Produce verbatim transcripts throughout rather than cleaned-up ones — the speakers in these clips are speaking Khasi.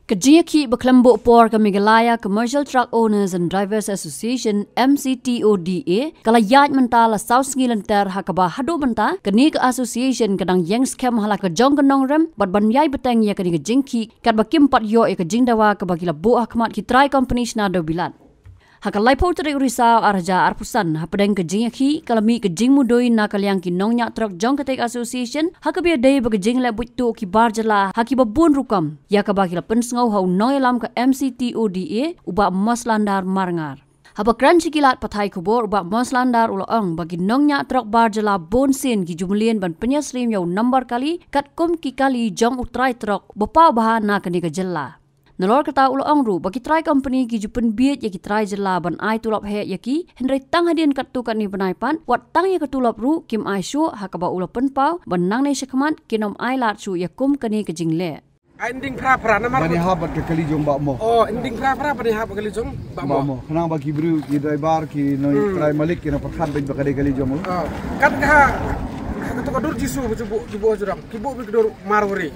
Ka jingïakhih ba khlem buh por ka Meghalaya Commercial Truck Owners and Drivers Association, M C T O D A, ka la ïaid mynta la saw sngi lynter, ha kaba haduh mynta kane ka association ka dang ïeng skhem ha la ka jong ka nongrim bad ban ïai bteng ïa kane ka jingkhih, katba kim pat ïoh ïa ka jingdawa kaba ki la buh ha khmat ki trai kompani shna dewbilat. Ha ka laiphew tarik u Risaw ar hajar arphew san, hapdeng ka jingïakhih ka la mih ka jingmudui na ka liang ki nongñiah trok jong katei ka association, ha kaba ïadei bad ka jingleh buit tuh ki bar jylla ha kiba bun rukom, ïa kaba ki la pynsngew ha u nongïalam ka M C T O D A, u Bah Moslandar Marngar. Haba kren sha ki lad pathai khubor, u Bah Moslandar u la ong ba ki nongñiah trok bar jylla bun sien ki ju mlien ban pynïasyriem ïa u nombar kali katkum ki kali jong u trai trok ba paw bha na kane ka jylla. Nalor kata u la ong ruh ba ki trai kompani ki ju pynbiej ïa ki trai jylla ban ai tulop heh ïa ki, hynrei tang hadien katto katne bnai pat, wat tang ïa ka tulop ruh kim ai shuh, ha kaba u la pynpaw ba nangne shakhmat kin ym ai lad shuh ïa kum kane ka jingleh. Ai nding phra phra namar ban ïahap bad ka kali jong Bah Mo. Oh, nding phra phra ban ïahap bad kali jong Bah Mo. Bah Mo. Khnang ba ki briew, ki driver, ki nongtrai malik ki nang pyrkhat beit ba ka dei kali jong u. Oh. Kat ka ha, ha kato ka dur jisu ba ju buh, ju buh jrong. Ki buh beit ka dur Marwari.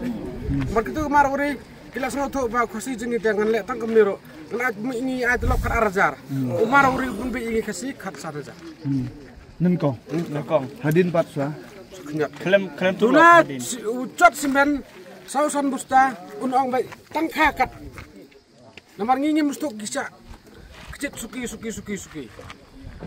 Namar kito Marwari ki la sngewthuh ba Khasi jong ngi te ngan leh tang kumne ruh. Ngan ai, ngi ai tulop khat ar hajar. U Marwari u pynbiej ïa ngi Khasi khat san hajar. Nyngkong. Nyngkong. Hadien pat sa. Khlem, khlem tulop hadien. Si, u chot simen saw san busta, un ong beit tang kha kat. Namar ngi ngim sdang ki sha kjit suki, suki, suki, suki.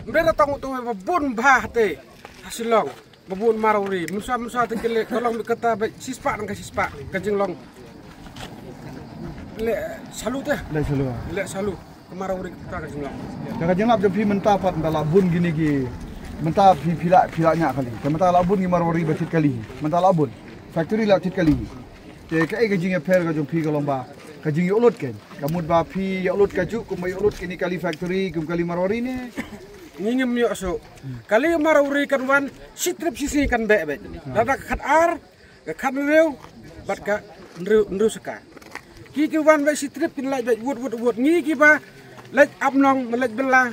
Mbe da tang uto ba bun bha hate ha Shillong. Ba bun Marwari, mynsa mynsa te ki leh ka long beit kata beit shispah nangka shispah ka jinglong. Leh salu te. Leh salu. Leh salu. Ka Marwari kata ka jinglong. Ka, ka jinglap jong phi mynta pat mynta la bun kine ki, mynta phi, phi la, phi la ñiah kali. Te mynta la bun ki Marwari ba thied kali. Mynta la bun. Factory la thied kali. Te kaei ka jingïapher ka jong phi ka long ba ka jingïoh lut kein. Ka mut ba phi ïoh lut kajuh kumba ïoh lut kine kali factory kum kali Marwari ne? Ngi ngim ïoh shuh. Kali Marwari kan wan shi trip shisngi kan beh beit. Lada ka khat ar, ka khat hynriew bad ka hynriew, hynriew saka. Ki ki wan beit shi trip kin leit beit wut wut wut. Ngi kiba leit Amnong, leit Bylla,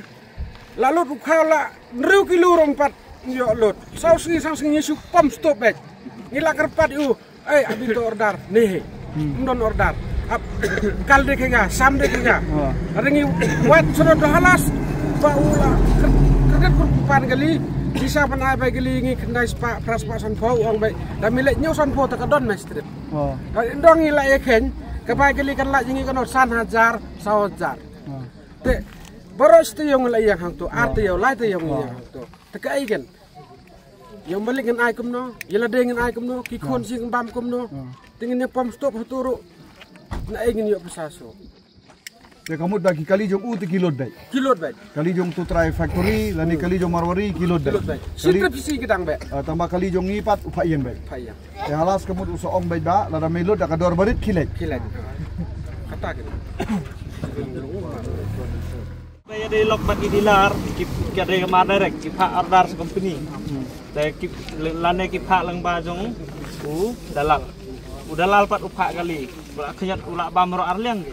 la lut u khaw la hynriew kilo ruh ym pat ïoh lut. Saw sngi saw sngi ngi shu pom stop beit. Ngi la kyrpad ïa u. Ei, abi to order ne he. Ym don order. Ap kal de kynga, sam de kynga. Ring i wat soro do halas. Ba u la kredit kur pan kali. Sisa ban ai bai kali ngi khyndai spah, phra spah sanphew, u ong bai. Da mi leit hynñiew sanphew te ka don mai strip. Ka dang ngi la ïa khein, ka bai kali kan lait ïa ngi kano san hajar, saw hajar. Te baroh shi taïew ngi la ïeng hangto, ar taïew, lai taïew ngi ïeng hangto. Te kaei kein. Ïa u malik ngin ai kumno, ïa lade ngin ai kumno, ki khun sing bam kumno. Te ngin ïa pom stop hato ruh. Naei ngin ïoh pisa shuh. Te ka mut ba ki kali jong u te ki load beit. Ki load beit. Kali jong uto u trai factory lane kali jong Marwari ki load beit. Ki load beit. Shi trip shi ki dang beit. Ah, tang ba kali jong ngi pat u phah ïeng beit. Phah ïeng. Te halas ka mut u sa ong beit ba lada me load da ka dor barit ki leit. Ki leit. Kata ki. Ba ïa dei lok bad ki dealer, ki, ki dei ka mar direct, ki phah order sha company. Te ki, lane ki phah lyngba jong u dalal. U dalal pat u phah kali. U la khñiot, u la bam ruh ar liang ki.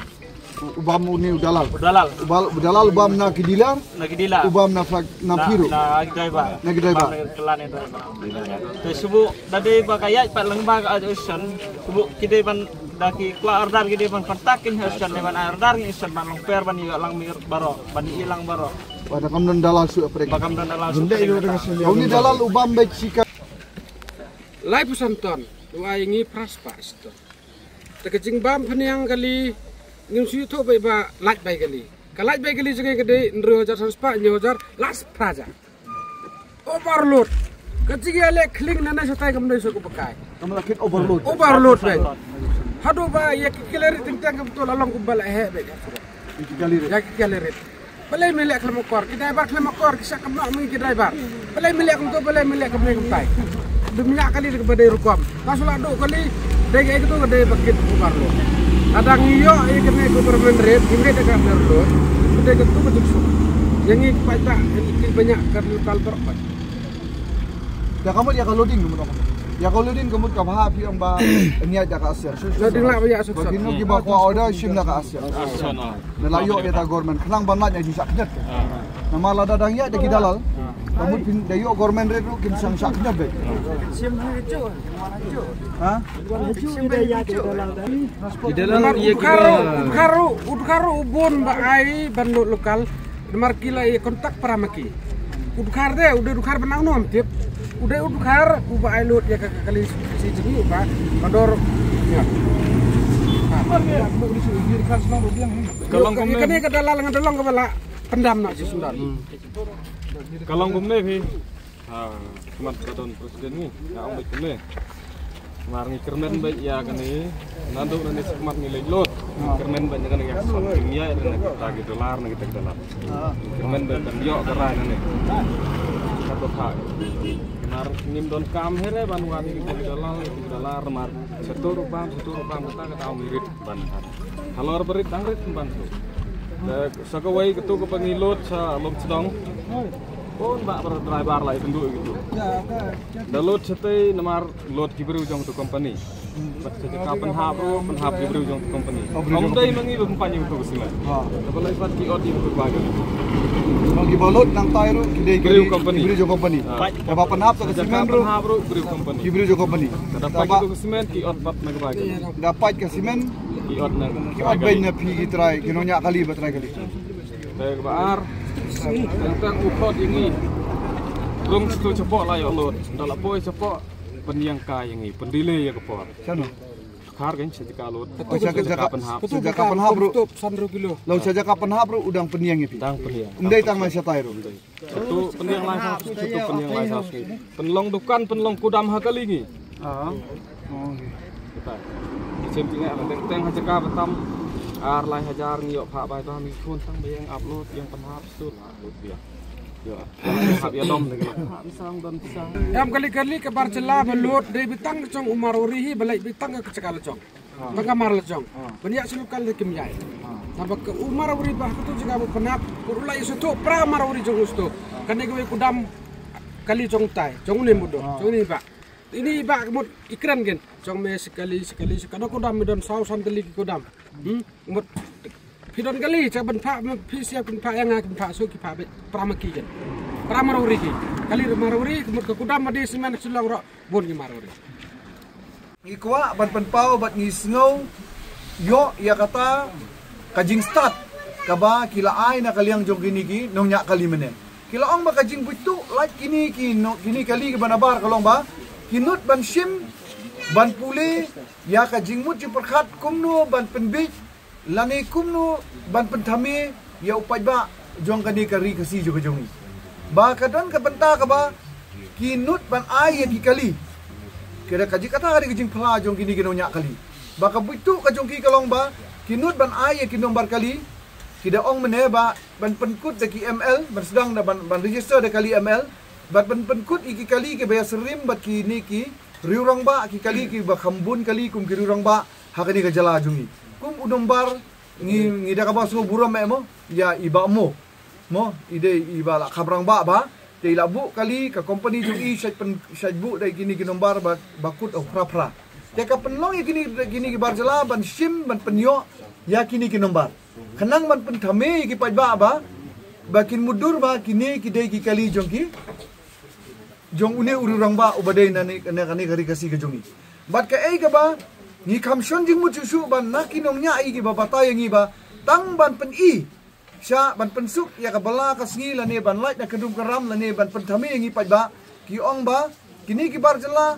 U, u bam une u dalal. U dalal. U bal-, u dalal u bam na ki dealer. Na ki dealer. U bam na flag, na phi ruh. Na ki driver. Na ki driver. Bam na ki clan driver. Te shu buh da dei ba ka ïaid pat lyngba ka association. Shu buh ki dei ban da ki kwah order ki dei ban contact ki association dei ban ai order ki association ban long fair ban ïoh lang mih baroh, ban ïoh lang baroh. Ba da kam don dalal shu aprek. Ba kam don dalal shu aprek. Une dalal u bam beit shi ka. Laiphew san ton, u ai ngi phra spah shi ton. Te ka jingbam phniang kali, ngim shu ïathuh beit ba lait bai kali. Ka lait bai kali jong ngi ka dei hynriew hajar san spah, hynñiew hajar, last phra hajar. Overload. Ka jingïaleh khlieng na na shatai kam dei shuh ka bakai. Kam la khit overload. Overload beit. Haduh ba ïa ki kali rit teng teng kam to la long kumba la heh beit. Ïa ki kali rit. Ïa ki kali rit. Balei me leh khlem akor, ki driver khlem akor, ki sa kam noh mynta ki driver. Balei me leh kumto, balei me leh kumne kumtai. Dum ïa kali dei ba dei rukom. Ka shu la duh kali, dei ka ïa kito ka dei ba kit overload. Lada ngi ïoh ïa kane ka government rate, ngi mih da ka overload. Ka dei kato ka jingsuk. Ïa ngi ki paidbah, ki bniah ka local baroh pat. Ïa ka mut ïa ka loading ka mut. Ïa ka loading ka mut ka bha phi ong ba ngi ïaid da ka association. Loading lah ba ïa association. Ba kino kiba kwah order shim da ka association. Na la ïoh ïa ka government khnang ban lait ïa jingshah khñiot. Namar lada dang ïaid da ki dalal. Ka mut phin da ïoh government rate ruh kim shang shah khñiot beit. Ha? Ki dalal, namar ïa ki udkhar ruh, udkhar ruh, udkhar ruh u bun ba ai ban lut local. Namar ki la ïa contact para ma ki. Udkhar de, u dei udkhar ba nang nym tip. U dei udkhar uba ai lut ïa ka, ka kali si jingïoh ba ka dor. Ïa. Ka long kumne. Kane ka dalal nga dalal kaba la pyndam na si sendal. Ka long kumne phi. Ha, khmat ka don president ni, nga ong beit kumne. Mar ngi kyrmen beit ïa kane, naduh nane shakhmat ngi leit lut. Ngi kyrmen beit ïa kane, ïa shakhmat ngi ïa kane, kita ki dollar na kita ki dollar. Ngi kyrmen beit ban ïoh ka rai nane. Ka to pha. Mar ngim don kam hi re ban wan ïa ki dollar, ïa ki dollar mar. Satu ruh bam, satu ruh bam, kata kata ong ngi rit ban. Halor ba rit dang rit ban tu. Da sa kawei katu kaba ngi lut sha Lumshnong. Bun bah para driver la ïakynduh ïa katu. Da lut shatei namar lut ki briew jong tu company. Bad sa jaka pynhap ruh, pynhap ki briew jong tu company. Ym dei ma ngi ba pynpait ïa katu ka cement. Kaba lei pat ki ot ïa katu ka bahaï. Ki ba lut nangtai ruh ki dei ki briew company. Ki briew jong company. Kaba pynhap sa ka cement ruh, pynhap ruh briew company. Ki briew jong company. Kaba pynhap ïa katu ka cement ki ot pat na ka bahaï. Da pait ka cement. Ki ot na. Ki ot beiñ na phi ki trai, ki nongñiah kali bad trai kali. Te kaba ar. Tang tang u khot ïa ngi. Rung stu chapoh la ïoh lut. Da la poi chapoh pynïeng ka ïa ngi, pyndelay ïa ka por. Shano? Khar kan sha jaka lut. Oh, sha jaka pynhap. Sha jaka pynhap ruh. Long sha jaka pynhap ruh u dang pynïeng ïa phi. Dang pynïeng. Ym dei tang na shatai ruh. Satu pynïeng lai saw sngi, satu pynïeng lai saw sngi. Pynlong dukan, pynlong kudam ha kali ngi. Ah. Oh, okay. Kita. Shem jingeh teng teng ha jaka ba tam ar lai hajar ngi ïoh phah bai ba ngi khun tang ba ïeng upload, ïeng pynhap sut upload biang. Ïoh. Hap ïa dom lagi. Hap pisang, don pisang. Ïa kali kali ka bar jylla ba lut dei bitang jong u Marwari hi ba leit bitang ka jaka la jong. Tang ka mar la jong. Ban ïa shu local de kim ïai. Naba ka u Marwari ba katu jaka ba pynhap, u la ïa shu tu pra Marwari jong u shu tu. Kane kawei kudam kali jong tai, jong une mut do, jong une ba. Ini ba ka mut i kren gen. Jong me shi kali, shi kali, shi kali kudam me don saw san tylli ki kudam. Hmm? Mut phi don kali, cha ban phah, phi sia ban phah ïa nga, ban phah shu ki phah beit pra ma ki gen. Pra Marwari ki. Kali Marwari, mut ka kudam ma dei cement shu long ruh, bun ki Marwari. Ngi kwah ban pynpaw bad ngi sngew ïoh ïa kata ka jingstad kaba ki la ai na ka liang jong kine ki nongñiah kali mynne. Ki la ong ba ka jingbuit tuh lait kine ki no-, kine kali kiba nabar ka long ba ki nud ban shim ban pule ïa ka jingmut jingpyrkhat kumno ban pynbiej lane kumno ban pynthame ïa u paidbah jong kane ka ri Khasi jong ka jong ngi. Ba ka don ka bynta kaba ki nud ban ai ïa ki kali. Ka da ka jing kata ka dei ka jingphla jong kine ki nongñiah kali. Ba ka buit tuh ka jong ki ka long ba ki nud ban ai ïa ki nombar kali. Ki da ong mynne ba ban pynkut da ki M L, ban sdang da ban, ban register da kali M L. Bad ban pynkut ïa ki kali kiba ïa syriem bad kine ki riewrangbah, ki kali kiba kham bun kali kum ki riewrangbah ha kane ka jylla jong ngi. Kum u nombar ngi, ngi da kaba sngewburom eh mo, ïa i Bah Mo. Mo, i dei iba la kham rangbah ba, te i la buh kali ka company jong i shait pyn, shait buh da kine ki nombar ba, ba kut u phra phra. Te ka pynlong ïa kine, kine ki bar jylla ban shim, ban pynïoh ïa kine ki nombar. Khnang ban pynthame ïa ki paidbah ba, ba kin mutdur ba kine ki dei ki kali jong ki jong une u riewrangbah uba dei na ne, na kane ka ri Khasi ka jong ngi. Bad kaei kaba ngi kham shon jingmut shuh shuh ba na ki nongñiah ïa kiba batai ïa ngi ba tang ban pyni sha ban pynsuk ïa ka bylla ka sngi lane ban lait na ka dum ka ram lane ban pynthame ïa ngi paidbah, ki ong ba kine ki bar jylla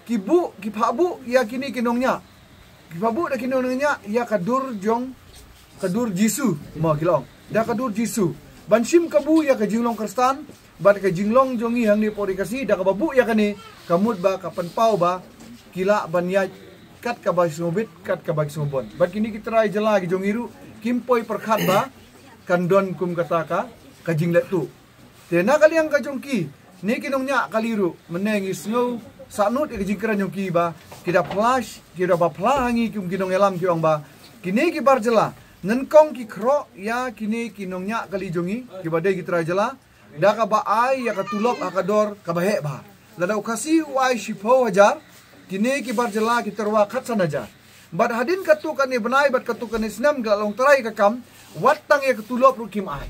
ki buh, ki phah buh ïa kine ki nongñiah. Ki phah buh da ki nongñiah ïa ka dur jong, ka dur Jisu, mo ki la ong. Da ka dur Jisu. Ban shim kabu ïa ka jinglong Khristan, bad ka jinglong jong ngi hangne pori Khasi, da kaba buh ïa kane, ka mut ba ka pynpaw ba ki lah ban ïaid kat kaba sngewbit, kat kaba sngewbun. Bad kine ki trai jylla ki jong ngi ruh, kim poi pyrkhat ba kan don kum kata ka, ka jingleh tuh. Te na ka liang ka jong ki, ne ki nongñiah kali ruh, mynne ngi sngew sahnut ïa ka jingkren jong ki ba, ki da phla, ki da ba phla ha ngi kum ki nongïalam ki ong ba, kine ki bar jylla, nyngkong ki khroh ïa kine ki nongñiah kali jong ngi, kiba dei ki trai jylla, da kaba ai ïa ka tulop ha ka dor kaba heh bha. Lada u Khasi u ai shiphew hajar, kine ki bar jylla ki tyrwa khatsan hajar. Bad hadien katto katne bnai bad katto katne snem ki la long trai ka kam, wat tang ïa ka tulop ruh kim ai.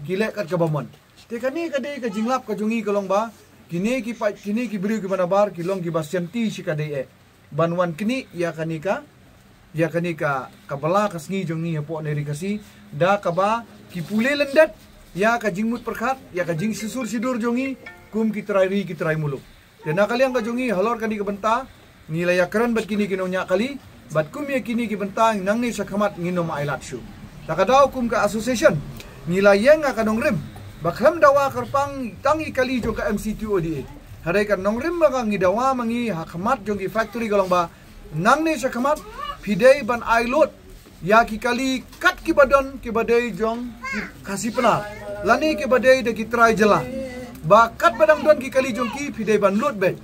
Ki leh kat kaba mon. Te kane ka dei ka jinglap ka jong ngi ka long ba kine ki paid, kine ki briew kiba nabar ki long kiba sianti shikatdei eh ban wan knieh ïa kane ka, ïa kane ka, ka bylla ka sngi jong ngi hapoh ne ri Khasi, da kaba ki pule lyndet ïa ka jingmut pyrkhat, ïa ka jingshisur shidur jong ngi kum ki trai ri ki trai muluk. Te na ka liang ka jong ngi halor kane ka bynta ngi la ïakren bad kine ki nongñiah kali, bad kum ïa kine ki bynta nangne shakhmat ngin ym ailad shuh. Ta ka daw kum ka association ngi la ïeng ha ka nongrim ba khlem dawa kyrpang tang ïa ki kali jong ka M C T O D A. Hynrei ka nongrim ba ka ngi dawa ma ngi ha khmat jong ki factory ka long ba nangne shakhmat phi dei ban ai lut ïa ki kali kat kiba don kiba dei jong ki Khasi Pnar lane kiba dei da ki trai jylla. Ba kat ba dang don ki kali jong ki phi dei ban lut beit.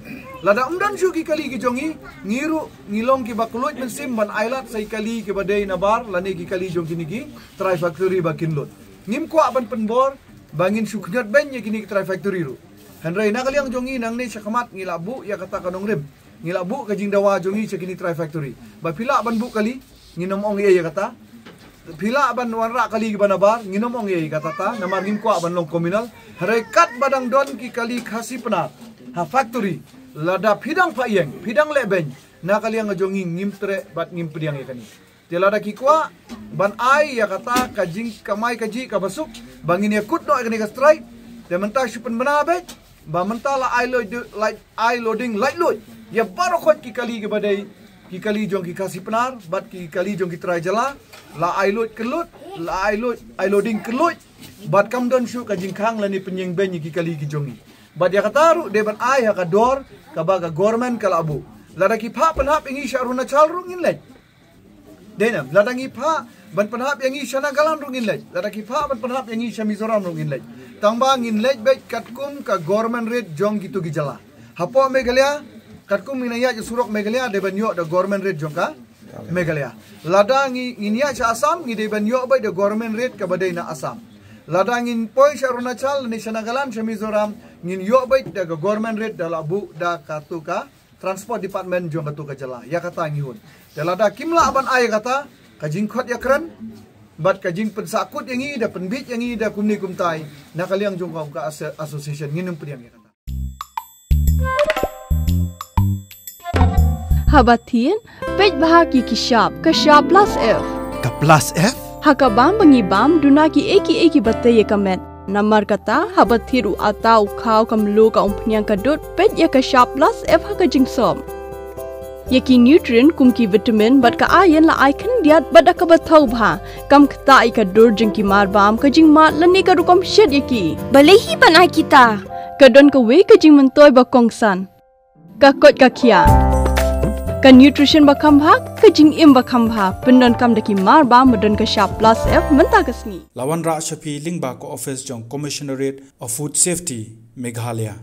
Lada ym don shuh ki kali ki jong ngi, ngi ruh ngi long kiba kylluid mynsiem ban ailad sa ki kali kiba dei nabar lane ki kali jong kine ki trai factory ba kin lut. Ngim kwah ban pynbor ba ngin shu khñiot beiñ ïa kine ki trai factory ruh. Hynrei na ka liang jong ngi nangne shakhmat ngi la buh ïa kata ka nongrim. Ngi la buh ka jingdawa jong ngi sha kine trai factory. Ba phi lah ban buh kali, ngin ym ong ei ïa kata. Phi lah ban wanrah kali kiba nabar, ngin ym ong ei ïa kata ta, namar ngim kwah ban long communal. Hynrei kat ba dang don ki kali Khasi Pnar ha factory, lada phi dang phah ïeng, phi dang leh beiñ, na ka liang ka jong ngi ngim treh bad ngim pdiang ïa kane. Te lada ki kwah ban ai ïa kata ka jingkamai kajih kaba suk ba ngin ïakut noh ïa kane ka strike, te mynta shu pynbna beit ba mynta la ai load, la ai loading laitluid ïa baroh khoit ki kali kiba dei ki kali jong ki Khasi Pnar bad ki kali jong ki trai jylla. La ai load kylluid, la ai load, ai loading kylluid, bad kam don shuh ka jingkhang lane pynïeng beiñ ïa ki kali ki jong ngi. Bad ïa kata ruh dei ban ai ha ka dor kaba ka government ka la buh. Lada ki phah pynhap ïa ngi sha Arunachal ruh ngin leit. Dei ne em, lada ngi phah ban pynhap ïa ngi sha Nagaland ruh ngin leit. Lada ki phah ban pynhap ïa ngi sha Mizoram ruh ngin leit. Tangba ngin leit beit katkum ka government rate jong kito ki jylla. Hapoh Meghalaya, katkum ngi nang ïaid surok Meghalaya dei ban ïoh da government rate jong ka Meghalaya. Lada ngi, ngin ïaid sha Assam ngi dei ban ïoh beit da government rate kaba dei na Assam. Lada ngin poi sha Arunachal ne sha Nagaland sha Mizoram ngin ïoh beit da ka government rate da la buh da katu ka Transport Department jong katu ka jylla. Ïa kata ngi hun. Te lada kim lah ban ai kata ka jingkhot ïakren bad ka jingpynsahkut ïa ngi da pynbiej ïa ngi da kumne kumtai na ka liang jong ka, ka as-, association ngin ym pdiang ïa kata. Haba thied, peit bha ki ki shap, ka shap plus F. Ka plus F? Ha ka bam ba ngi bam, duna ki ei ki ei kiba tei ïa ka met. Namar kata, haba thied u atta u khaw ka mluh ka umphniang ka dud, peit ïa ka shap plus F ha ka jingsop. Ïa ki nutrient kum ki vitamin bad ka iron la ai khyndiat bad da kaba thaw bha. Kam ktah ïa ka dur jong ki mar bam, ka jingmad lane ka rukom shet ïa ki. Balei hi ban ai kita? Ka don kawei ka jingmyntoi ba kongsan. Ka koit ka khiah. Ka nutrition ba kham bha, ka jingim ba kham bha. Pyndonkam da ki mar bam ba don ka shap plus F mynta ka sngi. La wanrah sha phi lyngba ka office jong Commissionerate of Food Safety, Meghalaya.